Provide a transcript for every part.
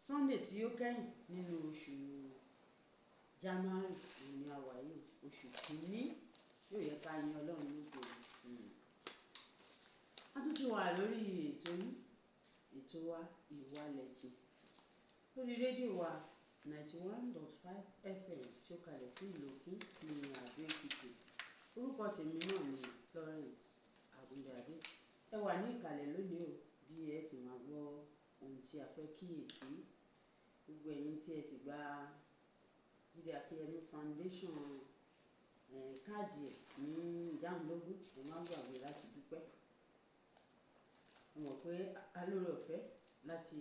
Sunday tí ó kẹ́yìn nínú oṣù January òun ni a wà yìí, oṣù kìíní. Yóò yẹ ká yin Ọlọ́run lógo. A tún ti wà lórí ètò yìí, ètò wa Ìwalẹ̀jìn, lórí rédíò wa 91.5 FM tí ó kalẹ̀ sí Ìlókun ní Àdó Èkìtì. Orúkọ tèmi náà ni Florence Àgúnbíadé. Ẹ wà ní ìkàlẹ̀ lónìí o, bí ẹ ti máa gbọ́ ohun tí a fẹ́ kíyèsí. Gbogbo ẹ̀yin tí ẹ sì gba Jídé Akínyẹmí Foundation káàdì ẹ̀ ní ìjáhùnlógún, ẹ má gbàgbé láti dúpẹ́. Mo mọ̀ pé a lóore ọ̀fẹ́ láti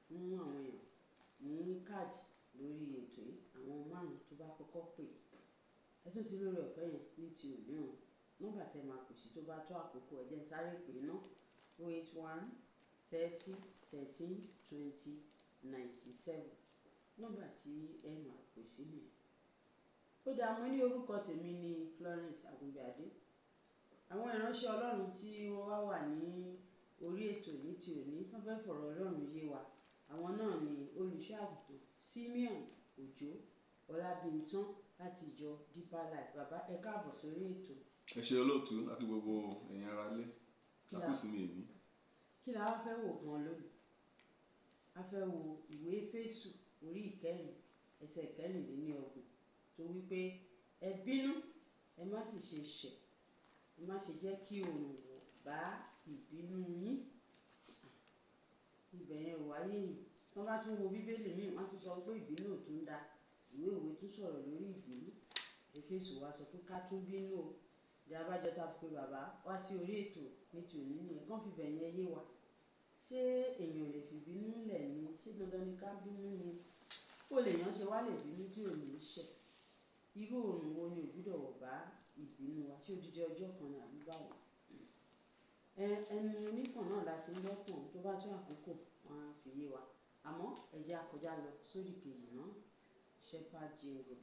fún àwọn èèyàn ní káàdì lórí ètò yìí, àwọn márùn-ún tó bá kọ́kọ́ pè. Ẹ tún ti lóore ọ̀fẹ́ yẹn ní ti òní o. Nọ́mbà tẹ máa pè sí tó bá tó àkókò, ẹ jẹ́ n sáré pè ná: 081 30 13 20 97. Nọ́mbà tí ẹ máa pè sí nìyẹn. Ó dáa, mo ní orúkọ tèmi ní Florence Àgúnbíadé. Àwọn ìránṣẹ́ Ọlọ́run tí wọ́n wá wà ní orí ètò ní ti òní, wọ́n fẹ́ fọ̀rọ̀ Ọlọ́run yé wa. Àwọn náà ni olùṣọ́ àgùntàn Simeon Òjó Ọlábíntán láti ìjọ Deeper Life. Bàbá, ẹ káàbọ̀ sórí ètò. Ẹ ṣe olóòtú àti gbogbo ẹ̀yin ará ilé. Àkúsìmí èmi. Kí la wá fẹ́ wò gan lónìí? A fẹ́ wo ìwé Éfésù orí ìkẹrin ẹsẹ̀ 26 tó wí pé ẹ bínú, ẹ má sì ṣe ṣẹ̀, ẹ má ṣe jẹ́ kí oòrùn wọ̀ bá ìbínú yín. Ibẹ̀ yẹn ò wáyé yìí. Tí wọ́n bá tún wo Bíbélì míì, wọ́n á tún sọ pé ìbínú ò tún da. Ìwé òwe tún sọ̀rọ̀ lórí ìbínú. Éfésù wa sọ pé ká tún bínú o. Ìdí abájọ tá a fi pe bàbá wá sí orí ètò ní ti òní nìyẹn, kán fi bẹ̀ yẹn yé wa. Ṣé èèyàn ò lè fi bínú lẹ̀ ni? Ṣé dandan ni ká bínú ni? Bó lè yàn ṣe wá lè bínú tí ò ní ṣẹ̀? Irú oòrùn wo ni ò gbúdọ̀ wọ̀ bá ìbínú wa? Ṣé odidi ọjọ́ kan ni àbí báwo? Ẹnu oníkàn náà la ti ń gbọ́ pọ̀n, tó bá tó àkókò wọn á fi yé wa. Àmọ́ ẹ jẹ́ á kọjá lọ sódì kejì náà. Shepherd Jingle.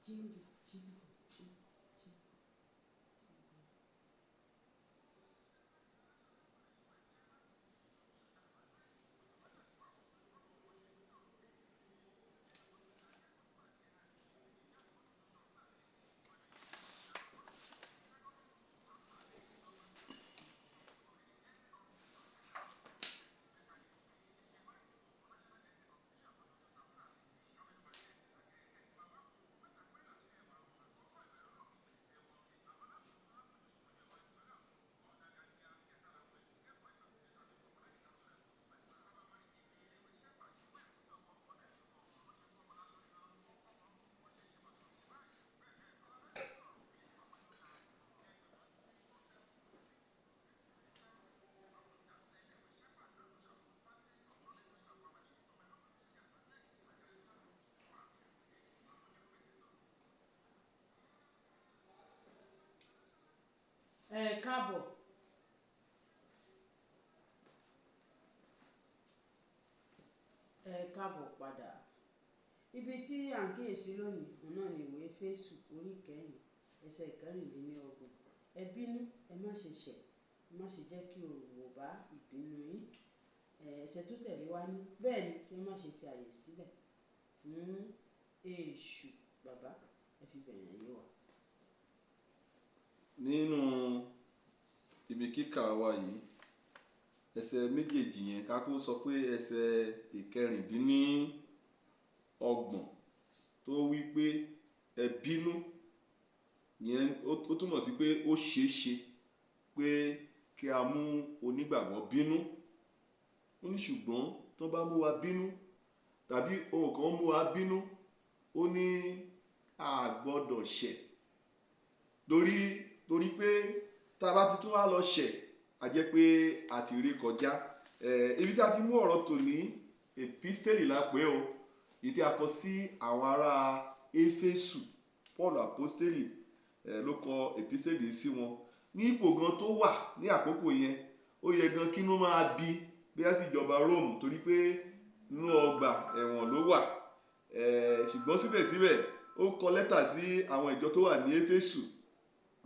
Jingle, jingle, jingle, jingle, jingle. Ẹ káàbọ̀. Ẹ káàbọ̀ padà. Ibi tí à ń kíyèsí lónìí, òun náà ni ìwé Éfésù orí ìkẹrin ẹsẹ̀ 26. Ẹ bínú, ẹ má ṣe ṣẹ̀, ẹ má ṣe jẹ́ kí oòrùn wọ̀ bá ìbínú yín. Ẹsẹ̀ tó tẹ̀lé wá ní bẹ́ẹ̀ ni kí ẹ má ṣe fi àyè sílẹ̀ fún èṣù. Bàbá, ẹ fi bẹ̀yẹn yé wa. Nínú ibi kíkà wa yìí, ẹsẹ̀ méjèèjì yẹn ká kó sọ pé ẹsẹ̀ 26 tó wí pé ẹ bínú yẹn, ó túmọ̀ sí pé ó ṣeé ṣe pé kí a mú onígbàgbọ́ bínú. Ó ní ṣùgbọ́n tó bá mú wa bínú tàbí ohun kan mú wa bínú, ó ní a gbọ́dọ̀ ṣẹ̀. Torí pé tá a bá ti tún wá lọ ṣẹ̀, a jẹ́ pé a ti rí kọjá. Ibi tí a ti mú ọ̀rọ̀ tòní, episteli la pè o, èyí tí a kọ sí àwọn ará Éfésù. Paul aposteli ló kọ episteli sí wọn. Ní ipò gan tó wà ní àkókò yẹn, ó yẹ gan kí inú máa bí bí a sì jọba Róòmù, torí pé inú ọgbà ẹ̀wọ̀n ló wà. Ṣùgbọ́n síbẹ̀síbẹ̀ ó kọ lẹ́tà sí àwọn ìjọ tó wà ní Éfésù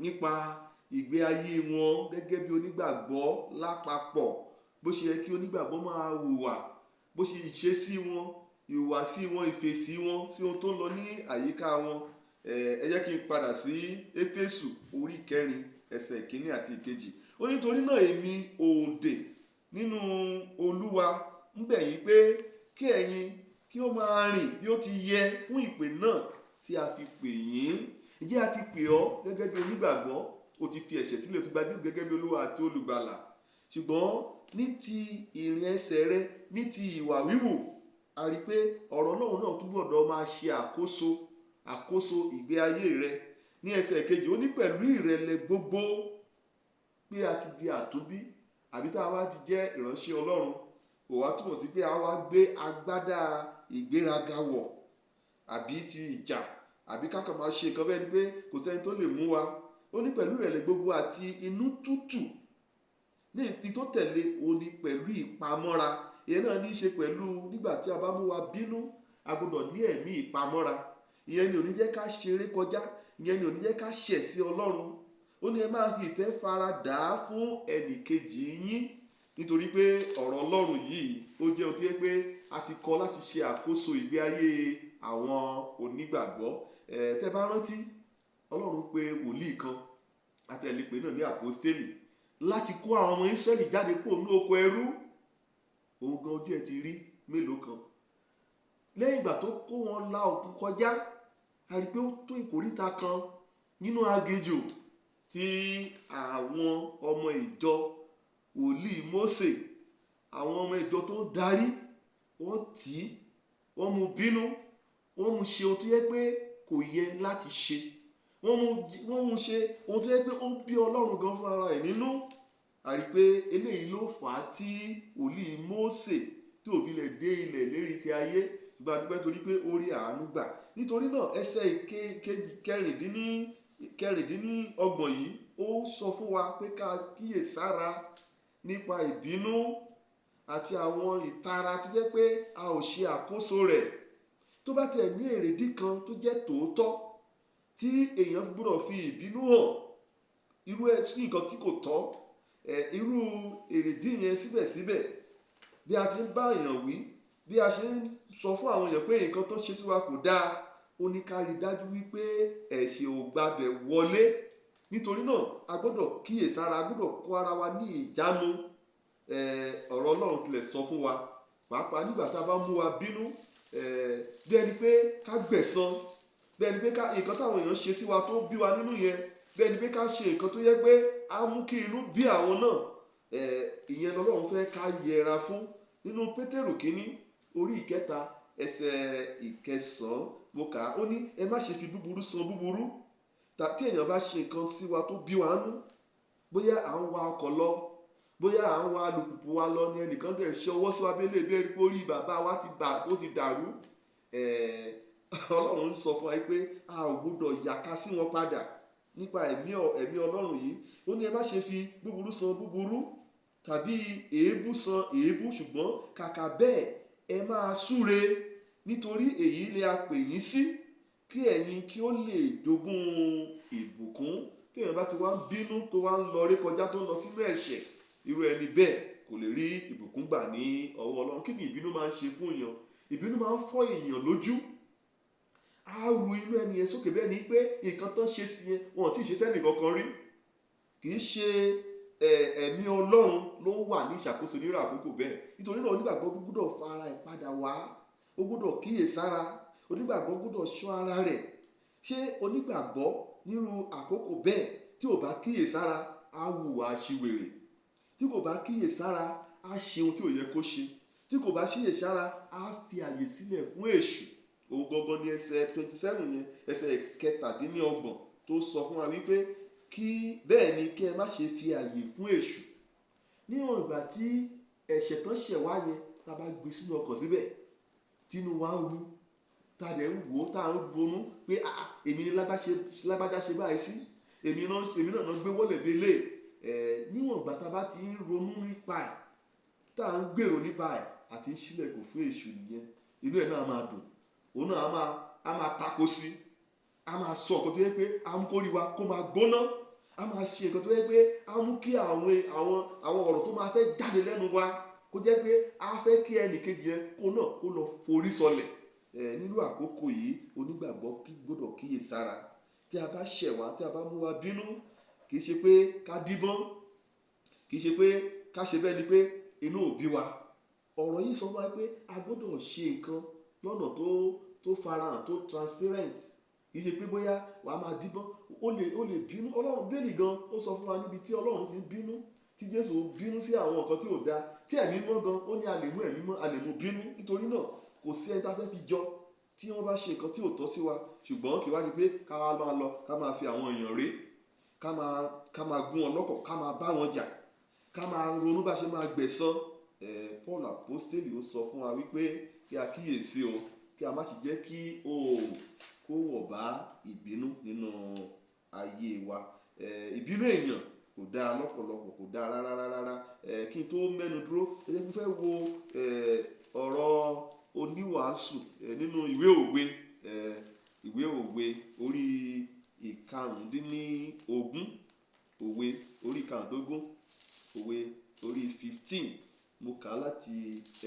nípa ìgbé ayé wọn gẹ́gẹ́ bí onígbàgbọ́ lápapọ̀, bó ṣe yẹ kí onígbàgbọ́ máa hùwà, bó ṣe ìṣesí wọn, ìhùwàsí wọn, ìfèsì wọn sí ohun tó ń lọ ní àyíká wọn. Ẹ jẹ́ kí n padà sí Éfésù orí 4 ẹsẹ̀ 1 àti 2. Ó ní, nítorí náà èmi òǹdè nínú Olúwa ń bẹ̀ yín pé kí ẹ̀yin kí ó máa rìn bí ó ti yẹ fún ìpè náà tí a fi pè yín. Ǹjẹ́ a ti pè ọ́ gẹ́gẹ́ bí onígbàgbọ́? O ti fi ẹ̀ṣẹ̀ sílẹ̀, o ti gba Jésù gẹ́gẹ́ bí Olúwa àti olùgbàlà. Ṣùgbọ́n ní ti ìrìn ẹsẹ̀ rẹ, ní ti ìwà wíwù, a rí i pé ọ̀rọ̀ Ọlọ́run náà tún gbọ́dọ̀ máa ṣe àkóso ìgbé ayé rẹ. Ní ẹsẹ̀ 2, ó ní pẹ̀lú ìrẹ̀lẹ̀ gbogbo pé a ti di àtúnbí àbí tá a wá ti jẹ́ ìránṣẹ́ Ọlọ́run, kò wá túmọ̀ sí pé a wá gbé agbádá ìgbéraga wọ̀ àbí ti ìjà àbí ká kàn máa ṣe nǹkan bẹ́ẹ̀ ni pé kò sẹ́ni tó lè mú wa. Ó ní pẹ̀lú ìrẹ̀lẹ̀ gbogbo àti inú tútù. Ní èyí tó tẹ̀lé, ó ní pẹ̀lú ìpamọ́ra. Ìyẹn náà ní í ṣe pẹ̀lú nígbà tí a bá mú wa bínú, a gbọ́dọ̀ ní ẹ̀mí ìpamọ́ra. Ìyẹn ni ò ní jẹ́ ká ṣeré kọjá, ìyẹn ni ò ní jẹ́ ká ṣẹ̀ sí Ọlọ́run. Ó ní ẹ máa fi ìfẹ́ fara dà á fún ẹnì kejì yín, nítorí pé ọ̀rọ̀ Ọlọ́run yìí ó jẹ́ ohun tí yẹ pé a ti kọ́ láti ṣe àkóso ìgbé ayé àwọn onígbàgbọ́. Tẹ́ bá rántí, Ọlọ́run pè wòlíì kan, àtẹ̀lé pé náà ní àpọ́stélì, láti kó àwọn ọmọ Ísírẹ́lì jáde kúrò ní oko ẹrú. Òun gan ojú ẹ ti rí mélòó kan. Lẹ́yìn ìgbà tó kó wọn la òkun kọjá, a rí pé ó tó ìkóríta kan nínú aginjù tí àwọn ọmọ ìjọ wòlíì Mósè, àwọn ọmọ ìjọ tó ń darí, wọ́n tì í, wọ́n mú bínú, wọ́n mú ṣe ohun tó yẹ pé kò yẹ láti ṣe. Wọ́n mú ṣe ohun tó yẹ pé ó bí Ọlọ́run gan fún ara rẹ̀ nínú. A rí pé eléyìí ló fà á tí wòlíì Mósè tí ò fi lè dé ilẹ̀ lérí ti ayé. Ṣùgbọ́n a dúpẹ́ torí pé ó rí àánú gbà. Nítorí náà ẹsẹ̀ 26 yìí ó sọ fún wa pé ká kíyèsára nípa ìbínú àti àwọn ìtara tó jẹ́ pé a ò ṣe àkóso rẹ̀. Tó bá tiẹ̀ ní èrèdí kan tó jẹ́ tòótọ́ tí èèyàn gbọ́dọ̀ fi ìbínú hàn, irú ẹ sí nǹkan tí kò tọ́, irú èrèdí yẹn síbẹ̀síbẹ̀ bí a ti ń bá èèyàn wí, bí a ṣe ń sọ fún àwọn èèyàn pé nǹkan tó ṣe sí wa kò dáa, ó ní ká rí dájú wípé ẹ̀ṣẹ̀ ò gbabẹ̀ wọlé. Nítorí náà a gbọ́dọ̀ kíyèsára, a gbọ́dọ̀ kó ara wa ní ìjánu. Ọ̀rọ̀ Ọlọ́run tilẹ̀ sọ fún wa, pàápàá nígbà tá a bá mú wa bínú, bí ẹni pé ká gbẹ̀san, bí ẹni pé ká nǹkan táwọn èèyàn ṣe sí wa tó bí wa nínú yẹn, bí ẹni pé ká ṣe nǹkan tó yẹ pé á mú kí inú bí àwọn náà, ìyẹn lọ́lọ́run fẹ́ ká yẹra fún. Nínú Pétérù 1 orí 3 ẹsẹ̀ 9, mo kà á, ó ní ẹ má ṣe fi búburú san búburú. Tí èèyàn bá ṣe nǹkan sí wa tó bí wa nú, bóyá à ń wa ọkọ̀ lọ, bóyá à ń wa alùpùpù wa lọ ni ẹnìkan dẹ̀ ṣe ọwọ́ sí wa bí eléyìí, bí ẹni pé orí bàbá wa ti bà, ó ti dàrú. Ọlọ́run ń sọ fún wa pé a ò gbọdọ̀ yàká sí wọn padà nípa ẹ̀mí Ọlọ́run yìí. Ó ní ẹ má ṣe fi búburú san búburú tàbí èébú san èébú, ṣùgbọ́n kàkà bẹ́ẹ̀ ẹ máa súre, nítorí èyí lè a pè yín sí, kí ẹ̀yin kí ó lè jogún ìbùkún. Tí èèyàn bá ti wá ń bínú tó wá ń lọ rékọjá tó ń lọ sínú ẹ̀ṣẹ̀, irú ẹni bẹ́ẹ̀ kò lè rí ìbùkún gbà ní ọwọ́ Ọlọ́run. Kí ni ìbínú máa ń ṣe fún èèyàn? Ìbínú máa ń fọ́ èèyàn lójú. Á ru inú ẹni yẹn sókè bẹ́ẹ̀ ni pé nǹkan tó ń ṣe sí yẹn wọn ò tí ì ṣe sẹ́nì kankan rí. Kì í ṣe ẹ̀mí Ọlọ́run ló wà ní ìṣàkóso nírú àkókò bẹ́ẹ̀. Nítorí náà onígbàgbọ́ gbọ́dọ̀ fa ara ẹ̀ padà wá, ó gbọ́dọ̀ kíyèsára, onígbàgbọ́ gbọ́dọ̀ ṣọ́ ara rẹ̀. Ṣé onígbàgbọ́ nírú àkókò bẹ́ẹ̀ tí ò bá kíyèsára á hùwà aṣiwèrè? Tí kò bá kíyèsára á ṣe ohun tí ò yẹ kó ṣe. Tí kò bá kíyèsára á fi àyè sílẹ̀ fún èṣù. Òun gangan ni ẹsẹ̀ 27 yẹn, ẹsẹ̀ 27 tó sọ fún wa wípé kí bẹ́ẹ̀ ni kí ẹ má ṣe fi àyè fún èṣù. Níwọ̀n ìgbà tí ẹ̀ṣẹ̀ tán ṣẹ̀ wá yẹn, tá a bá gbé sínú ọkọ̀ síbẹ̀, tínú wa ń ru, tá a dẹ̀ ń wò ó, tá a ń ronú pé èmi ni lágbájá ṣe báyìí sí, èmi náà gbé wọlé délé. Níwọ̀n ìgbà tá a bá ti ń ronú nípa ẹ̀, tá a ń gbèrò nípa ẹ̀, àti ń ṣílẹ̀kùn fún èṣù nìyẹn. Inú ẹ̀ náà máa dùn, òun náà á máa tako sí, á máa sọ nǹkan tó yẹ pé á mú kórìí wa kó máa gbóná, á A máa ṣe nǹkan tó yẹ pé á mú kí àwọn ọ̀rọ̀ tó máa fẹ́ jáde lẹ́nu wa kó jẹ́ pé a fẹ́ kí ẹnìkejì yẹn kó náà kó lọ forí sọlẹ̀. Nínú àkókò yìí, onígbàgbọ́ gbọ́dọ̀ kíyè sára. Tí a bá ṣẹ̀ wá, tí a bá mú wa bínú, kì í ṣe pé ká díbọ́n, kì í ṣe pé ká ṣe bẹ́ẹ̀ ni pé inú ò bí wa. Ọ̀rọ̀ yìí sọ fún wa pé a gbọ́dọ̀ ṣe nǹkan lọ́nà tó farahàn, tó transparent. Kì í ṣe pé bóyá wàá máa díbọ́n. Ó lè bínú. Ọlọ́run bẹ́ẹ̀lì gan, ó sọ fún wa níbi tí Ọlọ́run ti ń bínú, tí Jésù bínú sí àwọn nǹkan tí ò dáa, tí Ẹ̀mí Mọ́ gan, ó ní a lè mú Ẹ̀mí Mọ́, a lè mú bínú. Nítorí náà, kò sí ẹni tá a fẹ́ fi jọ tí wọ́n bá ṣe nǹkan tí ò tọ́ sí wa, ṣùgbọ́n kì í wá ṣe pé ká wá máa lọ ká máa fi àwọn èèyàn ré, ká máa gún wọn lọ́kọ̀, ká máa bá wọn jà, ká máa ronú bá ṣe máa gbẹ̀san. Paul Apostoli ó sọ fún wa wípé kí a kíyèsí o, kí a má sì jẹ́ kí oòrùn kó wọ̀ bá ìbínú nínú ayé wa. Ìbínú èèyàn kò dáa lọ́pọ̀lọpọ̀, kò dáa rárá rárá. Kí n tó mẹ́nu dúró, ẹ jẹ́ kí n fẹ́ wo ọ̀rọ̀ oníwàásù nínú ìwé òwe, ìwé òwe orí 15, òwe orí 15, òwe orí 15. Mo kà á láti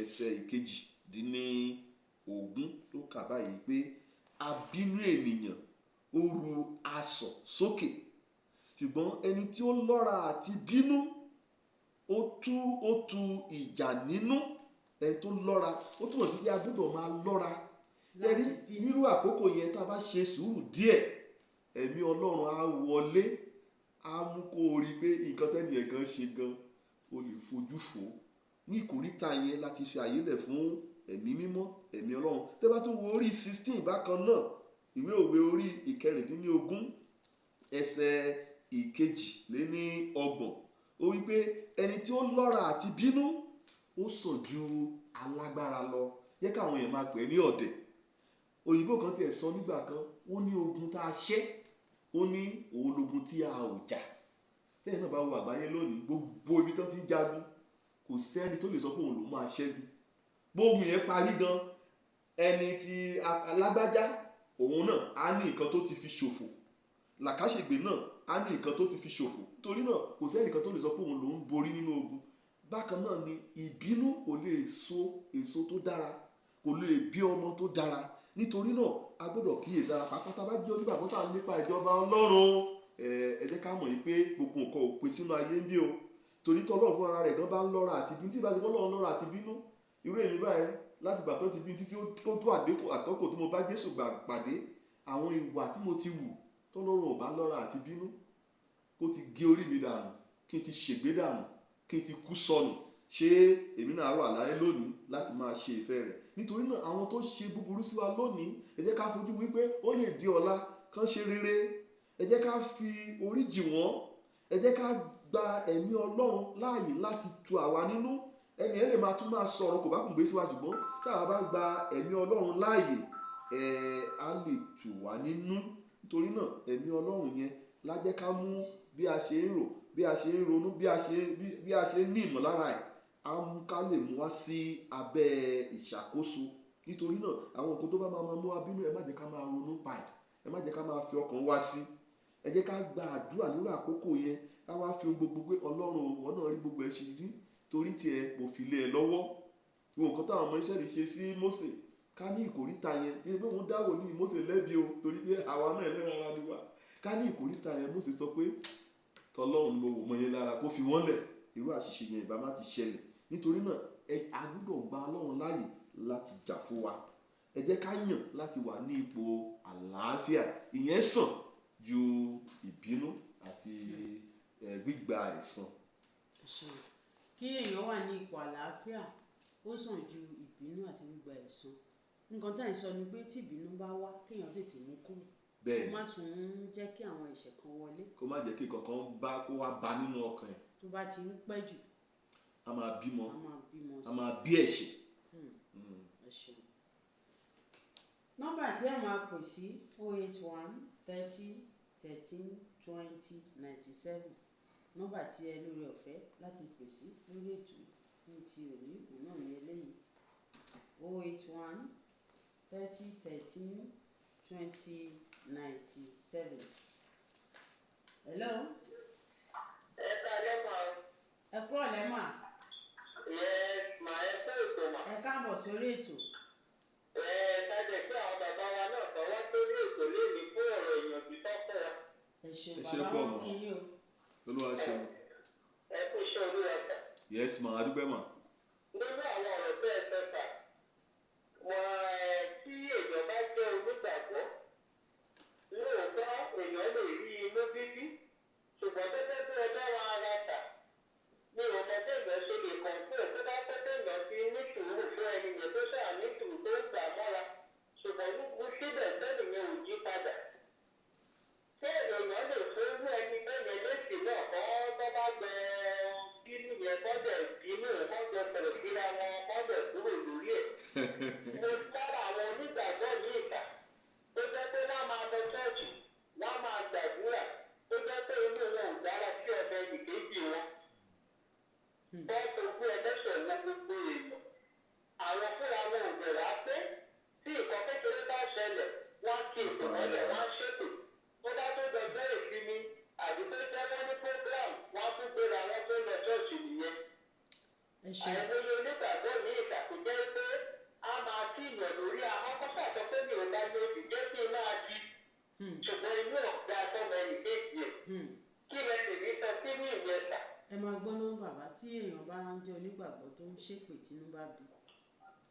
ẹsẹ̀ 18 tó kà báyìí pé, "Abínú ènìyàn ó ru asọ̀ sókè, ṣùgbọ́n ẹni tí ó lọ́ra àti bínú, ó tu ìjà nínú." Ẹni tó lọ́ra, ó túmọ̀ sí pé a gbọ́dọ̀ máa lọ́ra ẹni láti bínú. Nírú àkókò yẹn, tá a bá ṣe sùúrù díẹ̀, ẹ̀mí Ọlọ́run á wọlé, á mú kó o rí i pé nǹkan tẹ́ni ẹ̀ gan ṣe gan, o lè fojú fò ó. Ní ìkóríta yẹn láti fi àyè lẹ̀ fún Ẹ̀mí Mímọ́, ẹ̀mí Ọlọ́run. Tẹ́ bá tún wo orí 16 bákan náà, ìwé òwe orí 16, ẹsẹ̀ 32, ó wí pé, "Ẹni tí ó lọ́ra àti bínú, ó sàn ju alágbára lọ." Yẹ káwọn èèyàn máa pè é ní ọ̀dẹ̀. Òyìnbó kan tiẹ̀ sọ nígbà kan, ó ní ogun tá a ṣẹ́, ó ní òun logun tí a ò jà. Tẹ́yìn náà bá wo àgbáyé lónìí, gbogbo ibi tán ti ń jagun, kò sẹ́ni tó lè sọ pé òun lòún máa ṣẹ́gun. Gbógun yẹn parí gan, ẹni tí alágbájá òun náà á ní nǹkan tó ti fi ṣòfò, làkàṣègbè náà á ní nǹkan tó ti fi ṣòfò. Torí náà, kò sẹ́nìkan tó lè sọ pé òun lòún borí nínú ogun. Bákan náà ni ìbínú kò lè so èso tó dára, kò lè bí ọmọ tó dára. Nítorí náà, a gbọ́dọ̀ kíyèsára, pàápàá tá a bá jẹ́ onígbàgbọ́ tá a nípa ìjọba Ọlọ́run. Ẹ jẹ́ ká mọ̀ yìí pé gbogbo nǹkan ò pé sínú ayé ń bí o, torí tọ́lọ́run fún ara rẹ̀ gan bá ń lọ́ra àti bínú, tí ìbá ti fọ́lọ́run lọ́ra àti bínú, irú èmi báyìí, láti ìgbà tó ti bí títí tó tó àdékò àtọ́kò tí mo bá Jésù gbà pàdé, àwọn ìwà tí mo ti wù, tọ́lọ́run ò bá lọ́ra àti bínú, kó ti gé orí mi dànù, kí n ti ṣègbé dànù, kí n ti kú sọnù, ṣé èmi náà wà láyé lónìí láti máa ṣe ìfẹ́ rẹ̀? Nítorí náà, àwọn tó ṣe búburú sí wa lónìí, ẹ jẹ́ ká fojú wípé ó lè di ọ̀la kán ṣe rere. Ẹ jẹ́ ká fi orí jì wọ́n. Ẹ jẹ́ ká gba ẹ̀mí Ọlọ́run láàyè láti tu àwa nínú. Ẹni ẹ lè máa tún máa sọ̀rọ̀ kò bá kùn gbé síwájú, ṣùgbọ́n tá a bá gba ẹ̀mí Ọlọ́run láàyè, á lè tù wá nínú. Nítorí náà, ẹ̀mí Ọlọ́run yẹn lá jẹ́ ká mú bí a ṣe ń rò, bí a ṣe ń ronú, bí a ṣe ń ní ìmọ̀lára ẹ̀, á mú ká lè mú wá sí abẹ́ ìṣàkóso. Nítorí náà, àwọn nǹkan tó bá máa mú wa bínú, ẹ má jẹ́ ká máa ronú pa ẹ̀, ẹ má jẹ́ ká máa fi ọkàn wá sí. Ẹ jẹ́ ká gba àdúrà nírú àkókò yẹn, ká wá fi ohun gbogbo pé, "Ọlọ́run, ìwọ náà rí gbogbo ẹ̀ ṣe rí, torí tiẹ̀ mo fi lé ẹ lọ́wọ́." Gbogbo nǹkan táwọn ọmọ Ísírẹ́lì ṣe sí Mósè, ká ní ìkóríta yẹn ní pé wọ́n dá wòlíì Mósè lẹ́bi o, torí pé àwa náà ẹlẹ́ran ara ni wá. Ká ní ìkóríta yẹn, Mósè sọ pé tọlọ́run ni mo wò mọ́ yẹn lára, kó fi wọ́n lẹ̀, irú àṣìṣe yẹn ìbá má ti ṣẹlẹ̀. Nítorí náà, a gbọ́dọ̀ gba Ọlọ́run láàyè láti jà fún wa. Ẹ jẹ́ ká yàn láti wà ní ipò àlàáfíà. Ìyẹn sàn ju ìbínú àti gbígba ẹ̀san. Ṣeun. Kí èèyàn wà ní ipò àlàáfíà, ó sàn ju ìbínú àti gbígba ẹ̀san. Nǹkan tá à ń sọ ni pé tí ìbínú bá wá, kéèyàn tètè mú kúrò, kó má tún jẹ́ kí àwọn ẹ̀ṣẹ̀ kan wọlé. Kó má jẹ́ kí kankan bá kó wá ba nínú ọkàn ẹ̀. Tó bá ti ń pẹ́ jù, a máa bímọ, a máa bímọ a sí. máa bí ẹ̀ṣẹ̀. Ẹ ṣeun. Nọ́mbà tí ẹ máa pè sí: 081 30 13 20 97. Nọ́mbà tí ẹ lórí ọ̀fẹ́ láti pè sí lórí ètò ní ti òní, òun náà ní eléyìí: 081 30 13 20 97. Hello. sórí ètò. Ẹ kájẹ pé àwọn bàbá wa náà kọ́ wá sórí ètò lénìí fún ọ̀rọ̀ ìyànjú tó fún wa. Ẹ ṣeun Ẹ ṣé bàbá, pọ̀ wọn mọ́. kí yín o. Olúwa ṣeun. Ẹ kú iṣẹ́ Olúwa sà. Yes ma, adúpẹ́ mà. Nínú àwọn ọ̀rọ̀ tẹ́ ẹ sọ sà, wọ́n ẹ tí èèyàn bá jẹ́ onígbàgbọ́, lóòótọ́ èèyàn lè rí inú bíbí, ṣùgbọ́n gẹ́gẹ́ bí ọlọ́run ara sà, mi ò mọ béèyàn ṣe lè kọ̀ǹpó tó bá pẹ́ téèyàn ti ní sùúrù fún ẹni yẹn tó ṣáà ní sùúrù tó ń gbà mọ́ra, ṣùgbọ́n wíwú síbẹ̀ sẹ́ni yẹn ò yí padà. Ṣé èèyàn lè fún irú ẹni bẹ́ẹ̀ yẹn lésì náà kọ́ tó bá gbẹ bínú yẹn kọ́ dẹ̀ bínú kọ́ jọ sọ̀rọ̀ síra wọn kọ́ dẹ̀ kúrò lórí ẹ̀? Mo sára àwọn onígbàgbọ́ yìí kà tó jẹ́ pé wọ́n máa lọ ṣọ́ọ̀ṣì, wọ́n máa gbàdúrà, tó jẹ́ pé inú wọn ò dára sí ọmọ ẹnìkejì wọn. Wọ́n fojú ẹlẹ́ṣẹ̀ wo gbogbo èèyàn. Àwọn fúnra wọn ò dẹ̀ wá pé tí nǹkan kékeré bá ṣẹlẹ̀, wọ́n á kí ètò mọ́lẹ̀, wọ́n á ṣètò. Tó bá tó dọjọ́ ìsinmi àbí tó jẹ́ wọ́n ní program, wọ́n á tún gbéra wọn tó lọ ṣọ́ọ̀ṣì nìyẹn. Ẹ ṣeun. Àìmọye onígbàgbọ́ ní ìtàkùn jẹ́ pé a máa kí ìyàn lórí ahọ́n kó ṣàtọ́ pé mi ò bá lójú jẹ́ kí n máa di, ṣùgbọ́n inú ọ̀gá sọmọ ẹnì kejì ẹ̀. Kí lẹ lè ní sọ sínú ìyẹn sà? Ẹ máa gbọ́ ná bàbá, tí èèyàn bá ń jẹ́ onígbàgbọ́ tó ń ṣépè tínú bá bí,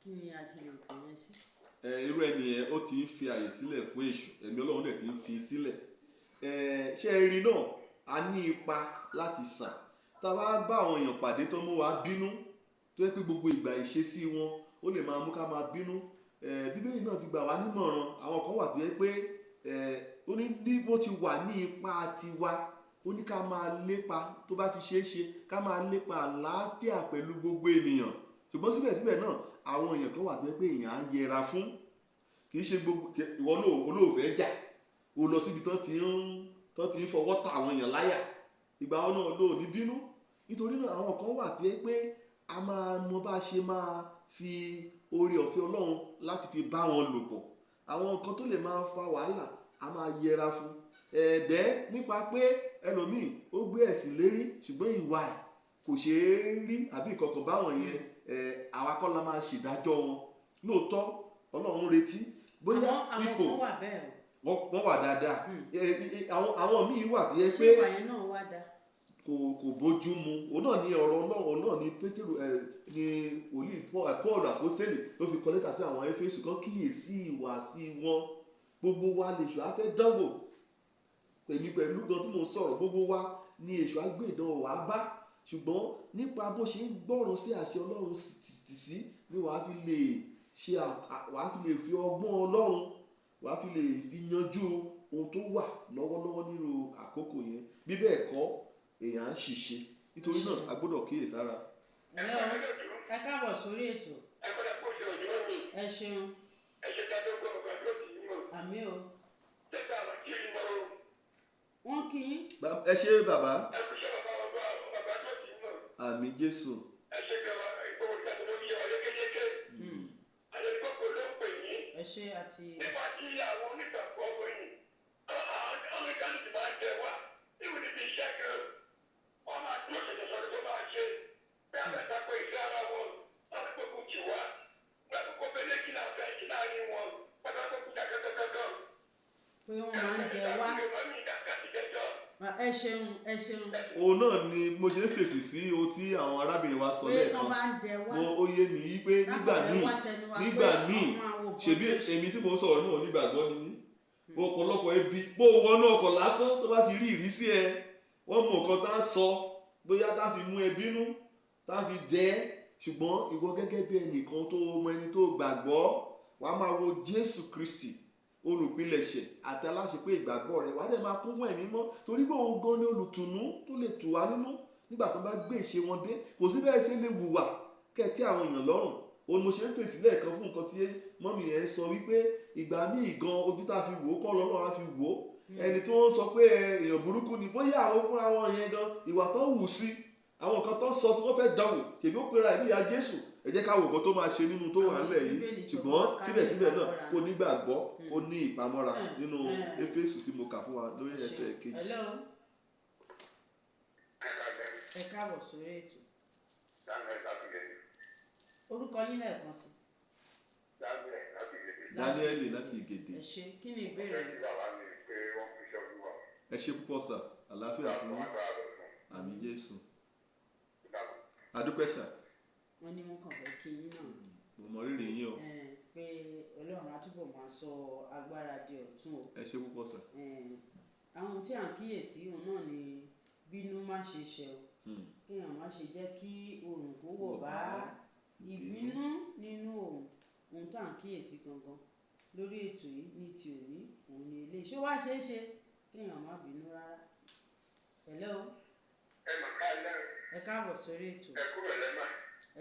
kí ni a ti lè pè yẹn sí? Ẹ irú ẹni yẹn ó ti ń fi àyè sílẹ̀ fún èṣù, ẹ̀mí Ọlọ́run dẹ̀ ti ń fi sílẹ̀. Ẹ ṣé ẹ rí náà, a ní ipa láti sà tá a bá bá àwọn èèyàn pàdé tó mú wa bínú, tó yẹ pé gbogbo ìgbà ìṣesí wọn ó lè máa mú ká máa bínú. Ẹ Bíbélì náà ti gbà wá nímọ̀ràn, àwọn kan wà tó yẹ pé ẹ ó ní ní bó ti wà ní ipa tiwa, ó ní ká máa lépa tó bá ti ṣeé ṣe ká máa lépa àlàáfíà pẹ̀lú gbogbo ènìyàn. Ṣùgbọ́n síbẹ̀síbẹ̀ náà àwọn èèyàn kan wà tó yẹ pé èèyàn á yẹra fún, kì í ṣe gbogbo ìwọ náà olóòfẹ́ jà, o lọ síbi tán ti ń fọwọ́ ta àwọn èèyàn láyà, ìgbà wọn náà ló ní bínú. Nítorí náà àwọn kan wà tó yẹ pé a máa mọ bá a ṣe máa fi oore ọ̀fẹ́ Ọlọ́run láti fi bá wọn lò pọ̀. Àwọn nǹkan tó lè máa fa wàhálà a máa yẹra fún. Ẹ̀ẹ́dẹ́ nípa pé ẹlòmíì ó gbé ẹ̀sìn lérí ṣùgbọ́n ìwà ẹ̀ kò ṣeé rí àbí ìkọ̀kọ̀ báwọn yẹn, àwa kọ́ la máa ṣèdájọ́ wọn. Lóòótọ́ Ọlọ́run retí bóyá Àwọn ipò kan wà bẹ́ẹ̀ o. wọ́n wà dáadáa. Àwọn míì wà tó yẹ Ṣé pé ìwà yẹn náà wá dáa? kò bójú mu. Òun náà ni ọ̀rọ̀ Ọlọ́run, òun náà ni Pétérù ni wòlíì Paul àpọ́stélì ló fi kọ lẹ́tà sí àwọn Éfésù kan kíyèsí ìwà sí wọn. Gbogbo wa lèṣù á fẹ́ dánwò, èmi pẹ̀lú gan tí mò ń sọ̀rọ̀, gbogbo wa ni èṣù á gbé ìdánwò wá bá, ṣùgbọ́n nípa bó ṣe ń gbọ́ràn sí àṣẹ Ọlọ́run tì sí ni wàá fi lè ṣe wàá fi lè fi ọgbọ́n Ọlọ́run, wàá fi lè fi yanjú ohun tó wà lọ́wọ́lọ́wọ́ nírú àkókò yẹn. Bí bẹ́ẹ̀ kọ́ èèyàn á ń ṣìṣe. Nítorí náà a gbọ́dọ̀ kíyèsára. Hello, ẹ káàbọ̀ sórí ètò. Ẹ kọ́lá kó ṣe òjò mi. Ẹ ṣeun. Ẹ ṣe ká tó gbọ́ ọ̀gá tó kì í mọ̀. Àmì o. Ṣé àwọn kí n mọ̀ o? Wọ́n kí yín. Ẹ ṣé bàbá. Ẹ kú ṣe bàbá bàbá tó kì í mọ̀. Àmì Jésù. Ẹ ṣe kẹwàá ìgbòho ìgbàgbọ́ lórí ọ̀rẹ́ yékéyéké. Àlejò ló ń pè yín. Ẹ ṣé àti. Nípa tí àwọn onígbàgbọ́ wọ̀nyí, àwọn ìkànnì máa ń jẹ wá, ìwé níbi iṣẹ́ gan. Wọ́n máa dúró ṣẹ̀ṣẹ̀ sọ̀rọ̀ tó máa ṣe. Bí a fẹ́ tako ìfẹ́ ara wọn, wọ́n fi gbógun tì wá. Bí a kókó bẹ́lẹ̀ kí náà fẹ́ kí náà rí wọn, pátá gbógun jà kankankankan. Pé wọ́n máa ń jẹ wá. Ẹ ṣeun, ẹ ṣeun. Òun náà ni mo ṣe ń fèsì sí ohun tí àwọn arábìnrin wa sọ Pé lẹ́ẹ̀kan. tán bá ń jẹ wá. Mo ó yé mi yí pé nígbà Lákọ̀ọ́bẹ̀ míì wá tẹnu wa nígbà pé míì àwọn máa wo nǹkan ṣebí tó ṣe. èmi tí mò ń sọ̀rọ̀ náà onígbàgbọ́ ni mí. Ọ̀pọ̀lọpọ̀ ebi bó o wọnú ọkọ̀ lásán tó bá ti rí ìrísí ẹ, wọ́n mọ nǹkan tá a sọ bóyá tá a fi mú ẹ bínú, tá a fi dẹ́ ẹ. Ṣùgbọ́n ìwọ gẹ́gẹ́ bí ẹnìkan tó mọ ẹni tó gbàgbọ́, wàá máa wo Jésù Kristi olùpilẹ̀ṣẹ̀ àti aláṣepé ìgbàgbọ́ rẹ̀, wàá dẹ̀ máa kún fún ẹ̀mí mọ́, torí pé òun gan ni olùtùnú tó lè tù wá nínú nígbà tó bá gbé ìṣe wọn dé. Kò sí bẹ́ẹ̀ ṣe lè wùwà kẹ́ tí àwọn èèyàn lọ́rùn. Òun mo ṣe ń fèsì lẹ́ẹ̀kan fún nǹkan tí mọ́mì yẹn sọ wípé ìgbà míì gan ojú tá a fi wò ó kọ́ lọ́lọ́run á fi wò ó. Ẹni tí wọ́n sọ pé èèyàn burúkú ni, bóyá àwọn fúnra wọn yẹn gan ìwà tó wù sí, àwọn nǹkan tó ń sọ sí wọ́n fẹ́ dánwò, ṣèbí ó pera ẹ̀ níyà Jésù. Ẹ jẹ́ ká wò nǹkan tó máa ṣe nínú tó wà nílẹ̀ yìí. Ṣùgbọ́n síbẹ̀síbẹ̀ náà kó nígbàgbọ́, kó ní ìpamọ́ra nínú Éfésù tí mo kà fún wa lórí ẹsẹ̀ kejì. Hello. Ẹ káàbọ̀ sórí ètò. Orúkọ yín lẹ́ẹ̀kan sí. Daniel láti Ìgèdè. Daniel láti Ìgèdè. Ẹ ṣé, kí ni ìbéèrè Ọ̀fẹ́ yín? kí bàbá mi pé wọ́n kú iṣẹ́ Olúwa. Ẹ ṣé púpọ̀ sà, àlàáfíà fún yín. Agbára rẹ̀ fún. Àmín Jésù. Ìdàgbọ́. Adúpẹ́ sà. Wọ́n ní wọ́n kàn fẹ́ kí yín náà. Mo mọ rírì yín o. Pé Ọlọ́run á túbọ̀ máa sọ agbára di ọ̀tun o. Ẹ ṣé púpọ̀ sà. Àwọn tí à ń kíyèsí òun náà ni bínú má ṣe ṣẹ o. Kéèyàn má ṣe jẹ́ kí oòrùn kó wọ̀ bá ìbínú nínú òun. Ohun tá à ń kíyèsí gangan lórí ètò yìí ní ti òní òun ni eléyìí. Ṣé wàá ṣeé ṣe kéèyàn má bínú rárá? Hello. Ẹ mà ká lẹ́rìn. Ẹ káàbọ̀ sórí ètò. Ẹ kúrò lẹ́mà.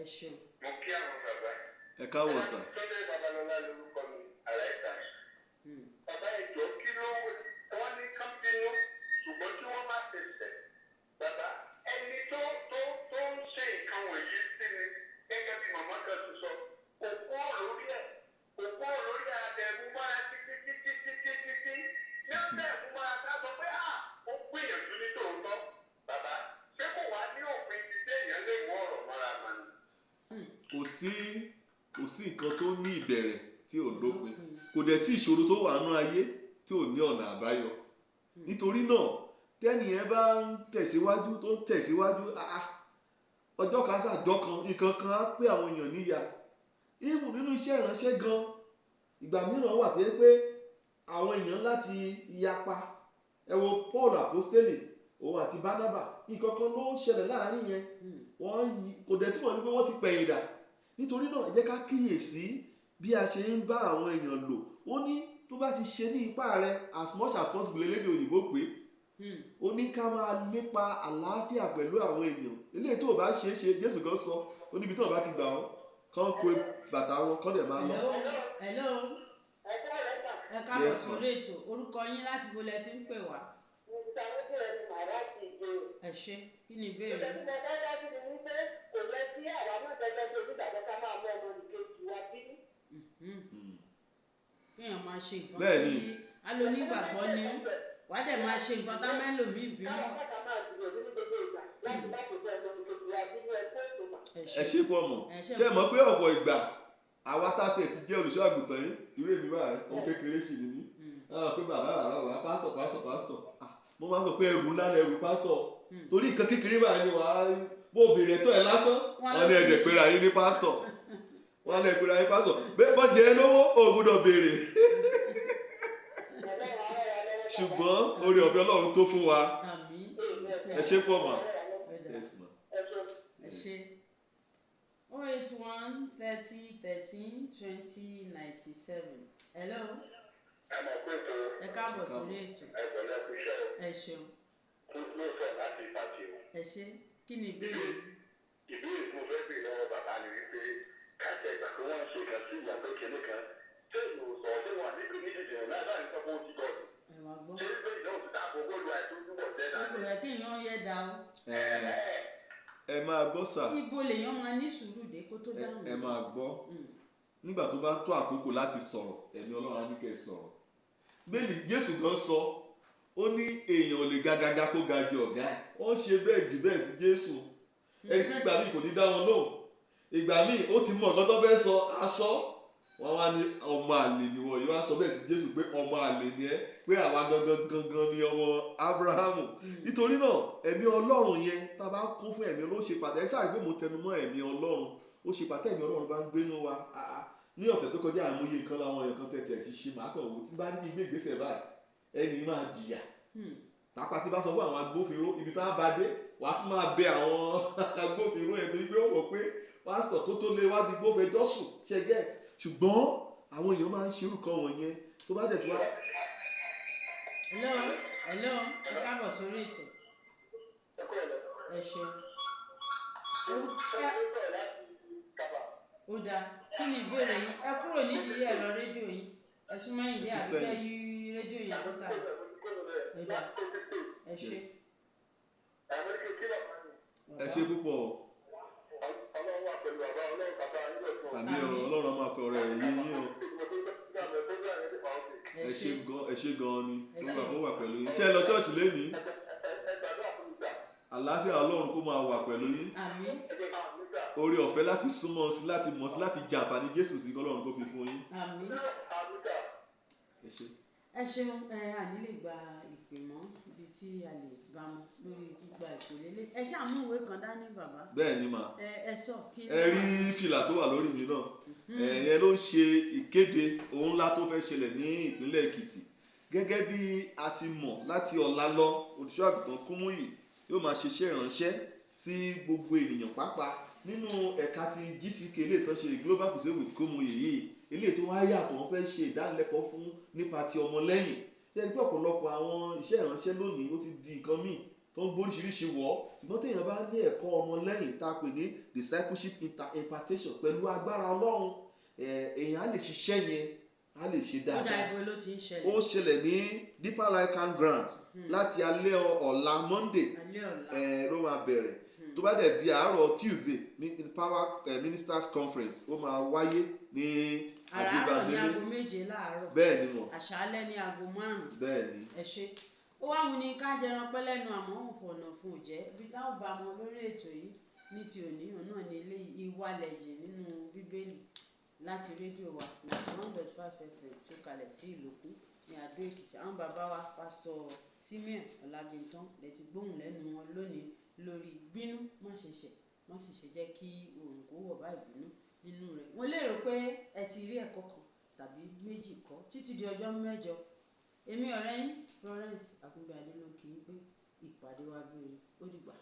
Ẹ ṣeun. Mo kí àwọn bàbá. Ẹ káàbọ̀ sà. Tọ́jú Babalọ́lá lórúkọ mi, Àláìsà. Bàbá ìjọ kí ló wọ́n ní ká bínú ṣùgbọ́n kí wọ́n má ṣe ṣẹ̀. Bàbá ẹni tó tó tó ń ṣe nǹkan wọ̀nyí sí ni gẹ́gẹ́ bí màmá kan ti sọ, kò kúrò lórí ẹ̀, kò kúrò lórí àdẹ̀mú mọ́ra títí títí títí títí. Ní ọ̀sẹ̀ ẹ̀mú mọ́ra ká sọ pé à ó gbìyànjú ní tòótọ́. Bàbá ṣé kò wá ní òpin ti téèyàn lè mú ọ̀rọ̀ mọ́ra mọ́ ni? Kò sí nǹkan tó ní ìbẹ̀rẹ̀ tí ò lópin. Kò dẹ̀ sí ìṣòro tó wà nínú ayé tí ò ní ọ̀nà àbáyọ. Nítorí náà tẹ́nìyẹn bá ń tẹ̀síwájú tó ń tẹ̀síwájú, ọjọ́ kan sàjọ́ kan nǹkan kan á pé àwọn èèyàn níyà. Even nínú iṣẹ́ ìránṣẹ́ gan, ìgbà mìíràn wà tó yẹ pé àwọn èèyàn láti yapa. Ẹ wo Paul Apostoli òun àti Barnaba, nǹkan kan ló ṣẹlẹ̀ láàrin yẹn. Wọ́n yí kò dẹ̀ túmọ̀ sí pé wọ́n ti pẹ̀yìn dà. Nítorí náà ẹ jẹ́ ká kíyèsí bí a ṣe ń bá àwọn èèyàn lò. Ó ní tó bá ti ṣe ní ipá rẹ as much as possible elédè òyìnbó pé ó ní ká máa lépa àlàáfíà pẹ̀lú àwọn èèyàn. Eléyìí tó o bá ṣe é ṣe, Jésù gan sọ ó níbi tó o bá ti gbà wọ́n kán kó bàtà wọn kán dẹ̀ máa lọ. Hello. Ẹ káàárọ̀ sà. Ẹ káàbọ̀ Yes, ma'am. sórí ètò. Orúkọ yín láti bo lẹ ti ń pè wá? Mr. Olúrẹ̀mí Màrá ti ìjọ. Ẹ ṣé, kí ni ìbéèrè yín? Ìgbà tí mo fẹ́ dá sí ni wípé kò yẹ kí àwa náà gẹ́gẹ́ bí onígbàgbọ́ ká máa mú ọmọ nìkejì wa bínú. Kéèyàn máa ṣe nǹkan Bẹ́ẹ̀ni. tí alónígbàgbọ́ ni wàá dẹ̀ máa ṣe nǹkan tá mẹ́lòmíì bínú. Káwọn kàkà máa gbìyànjú ní gbogbo ìgbà láti má kò jẹ́ ọmọ nìkejì wa bínú. Ẹ kú ètò mà. Ẹ ṣe pọ̀ mọ̀. Ẹ ṣé. Ṣé ẹ mọ̀ pé ọ̀pọ̀ ìgbà àwa tá a tẹ̀ ti jẹ́ olùṣọ́ àgùntàn yín, irú èmi báyìí ọmọ kékeré sì ni mí. Pé bàbá bàbá bàbá pásítọ̀ pásítọ̀ pásítọ̀, mo máa ń sọ pé ẹrù ńlá ni ẹrù pásítọ̀, torí nǹkan kékeré báyìí ni wàá bó béèrè ẹ̀tọ́ ẹ̀ lásán, wọ́n ní ẹ̀dẹ̀ pera yín ní pásítọ̀, wọ́n ní ẹ̀pera yín pásítọ̀ bẹ́ẹ̀ bọ́ jẹ́ lówó ò gbọ́dọ̀ béèrè. Ṣùgbọ́n oore ọ̀fẹ́ Ọlọ́run tó fún wa. Àmín. Ẹ ṣé pọ̀ mọ́. Yes, ma. Ẹ ṣé. 081 30 13 20 97. Hello. Ẹ mọ̀ pé tó. Ẹ káàbọ̀ sórí ètò. Ẹ pẹ̀lẹ́, kú iṣẹ́ o. Ẹ ṣeun. Kú ló sọ láti ìpàdé o. Ẹ ṣé, kí ni ìbéèrè yín? Ìbéèrè tí mo fẹ́ béèrè lọ́wọ́ bàbá ni wípé káṣí ẹ̀gbà pé wọ́n ń ṣe kan sí ìyàgbé kìnní kan ṣé ìlú sọ̀rọ̀ ṣé wọ́n ní pé ní ìdìbò náà báyìí sọ pé ó ti gọ̀ọ̀dù. Ẹ wá gbọ́. Ṣé pé ìdánwò ti dáàbò bóòlù àìsàn túbọ̀ jẹ́ Ó kò yẹ kéèyàn yẹ da o. Ẹ máa gbọ́ sà. Ibo lèèyàn máa ní sùúrù dé kó tó dáhùn? Ẹ máa gbọ́, nígbà tó bá tó àkókò láti sọ̀rọ̀, ẹ̀mí Ọlọ́run á ní kẹ́ ẹ sọ̀rọ̀. Bẹ́ẹ̀ni Jésù kan sọ, ó ní èèyàn ò lè ga gaga kó ga ju ọ̀gá ẹ̀. Wọ́n ṣe bẹ́ẹ̀ jù bẹ́ẹ̀ sí Jésù. Ẹni pé ìgbà míì kò ní dá wọn lóhùn, ìgbà míì ó ti mọ nǹkan tó fẹ́ sọ aṣọ wọn wá ní ọmọ àlè ni wọ́n yìí wá sọ bẹ́ẹ̀ sí Jésù pé ọmọ àlè ni ẹ́, pé àwa gangan gangan ni ọmọ Ábúráhámù. Nítorí náà ẹ̀mí Ọlọ́run yẹn, tá a bá kún fún ẹ̀mí Ọlọ́run, ó ṣe pàtàkì. Sáà rí pé mo tẹnu mọ́ ẹ̀mí Ọlọ́run, ó ṣe pàtàkì. Ẹ̀mí Ọlọ́run bá ń gbénú wa. Ní ọ̀sẹ̀ tó kọjá, àmúyẹ nǹkan láwọn èèyàn kan tẹ̀tẹ̀ ti ṣe, màá kàn wò tí bá ní gbé ìgbésẹ̀ báyìí, ẹni máa jìyà. Pàápàá tí bá sọ fún àwọn agbófinró ibi tá a bá dé, wàá tún máa bẹ àwọn agbófinró yẹn torí pé ó wọ̀ pé pásítọ̀ tó tó lé wá di gbófẹjọ́ sùn ṣe get. Ṣùgbọ́n àwọn èèyàn máa ń ṣerú kan wọ̀nyẹn tó bá dẹ̀ tó wá. Hello, hello, ẹ káàbọ̀ sórí ètò. Ẹ ṣeun. Ó dáa, kí ni ìbéèrè yín? Ẹ kúrò nídìí ẹ̀rọ rédíò yín, ẹ súnmọ́ ìdí àbíkẹ́ yí rédíò yẹn sísàlẹ̀. Ó dáa, ẹ ṣé. Ẹ ṣé púpọ̀. Àmín o, Ọlọ́run á máa fẹ́ ọ̀rẹ́ rẹ̀ yé yín o. Ẹ ṣé gan, ẹ ṣé gan ni. Ó wà pẹ̀lú yín. Ṣé ẹ lọ church lénìí? Àlàáfíà Ọlọ́run kó máa wà pẹ̀lú yín. Àmín. Oore ọ̀fẹ́ láti súnmọ́ sí, láti mọ̀ sí, láti jẹ àǹfààní Jésù sí, kọ́lọ́run kó fi fún yín. Àmín. Àmín sà. Ẹ ṣé. Ẹ ṣeun. Ẹ àní lè gba ìpè mọ́ ibi tí a lè bá mọ lórí gbígba ìpè lélẹ̀. Ẹ ṣáà mú ìwé kan dání, bàbá. Bẹ́ẹ̀ ni mà. Ẹ sọ kí. Ẹ rí fìlà tó wà lórí mi náà, ẹ̀yẹn ló ń ṣe ìkéde ohun ńlá tó fẹ́ ṣẹlẹ̀ ní ìpínlẹ̀ Èkìtì. Gẹ́gẹ́ bí a ti mọ̀, láti ọ̀la lọ, Olùṣọ́ Àgùntàn Kúmúyì yóò máa ṣiṣẹ́ ìránṣẹ́ sí gbogbo ènìyàn, pàápàá nínú ẹ̀ka ti GCK, eléyìí tó ń ṣe Global Crusade with Kúmúyì yìí. Eléyìí tó wá yàtọ̀, wọ́n fẹ́ ṣe ìdánilẹ́kọ̀ọ́ fún nípa ti ọmọlẹ́yìn. Ṣé ẹni pé ọ̀pọ̀lọpọ̀ àwọn iṣẹ́ ìránṣẹ́ lónìí, ó ti di nǹkan míì tó ń gbóríṣiríṣi wọ̀? Ṣùgbọ́n téèyàn bá ní ẹ̀kọ́ ọmọlẹ́yìn tá a pè ní discipleship impartation, pẹ̀lú agbára Ọlọ́run, èèyàn á lè ṣiṣẹ́ yẹn, á lè ṣe Ó dà. dáadáa. Ibo ló ti ń Ó ṣẹlẹ̀? ń ṣẹlẹ̀ ní Deeper Life Campground láti alẹ́ ọ̀la Monday. Alẹ́ ọ̀la. Ló máa bẹ̀rẹ̀. Tó bá dẹ̀ di àárọ̀ Tuesday ní Power Ministers Conference, ó máa wáyé ní Àràárọ̀ ní Àdìbàdélé. aago 7 láàárọ̀. Bẹ́ẹ̀ ni mọ̀. Àṣálẹ́ ní aago 5. Bẹ́ẹ̀ ni. Ẹ ṣe. Ó wá wù ní ká jẹran pẹ́ lẹ́nu, àmọ́ òun fọ̀nà fún òjẹ́. Ibi táwọn bá mọ lórí ètò yìí ní ti òní, òun náà ní ilé ìwàlẹ̀jì nínú Bíbélì láti rédíò wa 91.5 FM tó kalẹ̀ sí Ìlòkù ní Adó Èkìtì. Àwọn bàbá wa, Pásítọ̀ Simeon Ọlábìntán, lẹ ti gbóhùn lẹ́nu wọn lónìí lórí bínú má ṣe ṣẹ̀, má sì ṣe jẹ́ kí oòrùn kó wọ̀ bá ìbínú nínú rẹ̀. Mo lérò pé ẹ ti rí ẹ̀kọ́ kan tàbí méjì kọ́. Títí di ọjọ́ mẹ́jọ, èmi ọ̀rẹ́ yín Florence Akúnbíadé ló ń kí yín pé ìpàdé wa bíire. Ó dìgbà.